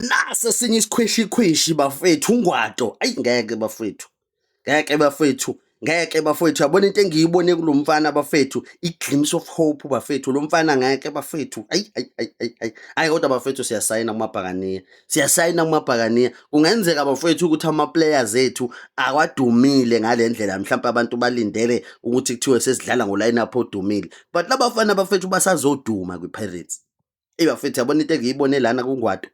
Nasi esinye isikhwishikhwishi bafethu, uNgwato. Ayi ngeke bafethu. Ngeke bafethu. Ngeke bafethu. Yabona into engiyibone kulo mfana bafethu, i-glimpse of hope bafethu. Lo mfana ngeke bafethu. Ayi ayi ayi ayi ayi. Ayi kodwa bafethu, siyasayina kumabhakaniya. Siyasayina kumabhakaniya. Kungenzeka bafethu ukuthi ama-players ethu akwadumile ngale ndlela, mhlawumbe abantu balindele ukuthi kuthiwe sesidlala ngo-line up odumile. But labafana bafethu basazoduma kwi-Pirates. Eyi bafethu, yabona into engiyibone lana kuNgwato,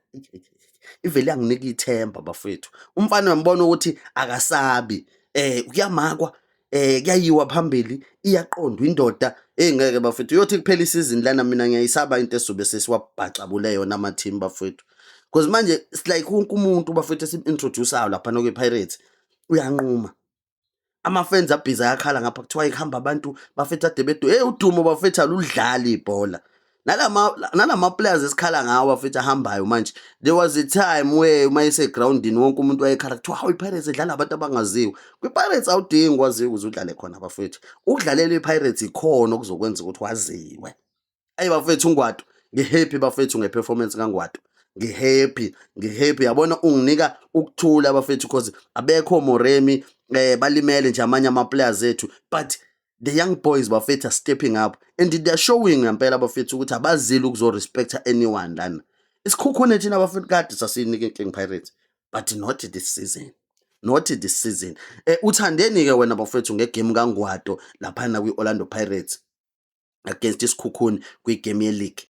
ivele yanginika ithemba bafethu. Umfana uyambona ukuthi akasabi, kuyamakwa, kuyayiwa phambili, iyaqondwa indoda. Eyi ngeke bafethu, uyothi kuphela isizini lana, mina ngiyayisaba into esizobe sesiwabhaxabule yona ama-team bafethu. Because manje it's like wonke umuntu bafethu esim-introduce-ayo laphana kwi-Pirates uyanquma. Ama-fans abhizi ayakhala ngapha, kuthiwa ikuhamba abantu bafethu ade bedu. Hey, udumo bafethu aludlali ibhola. Nalama players esikhala ngawo bafethu ahambayo manje. There was a time where uma ese-groundini wonke umuntu wayekhala, kuthiwa hawu, i-Pirates idlala abantu abangaziwa. Kwi-Pirates awudingi kwaziwa ukuze udlale khona bafethu. Ukudlalela i-Pirates ikhona okuzokwenza ukuthi waziwe. Ayi bafethu, uNgwato, ngi-happy bafethu nge-performance kaNgwato. Ngi-happy, ngi-happy, yabona unginika ukuthula bafethu, because abekho Moremi, balimele nje amanye ama-players ethu, but the young boys bafethu are stepping up and they are showing ngempela bafethu ukuthi abazili ukuzo-respecta anyone lana. ISekhukhune thina bafethu kade sasiyinika inkinga Pirates, but not this season. Not this season. Uthandeni ke wena bafethu nge-game kaNgwato laphana kwi-Orlando Pirates against iSekhukhune kwi-game ye-league?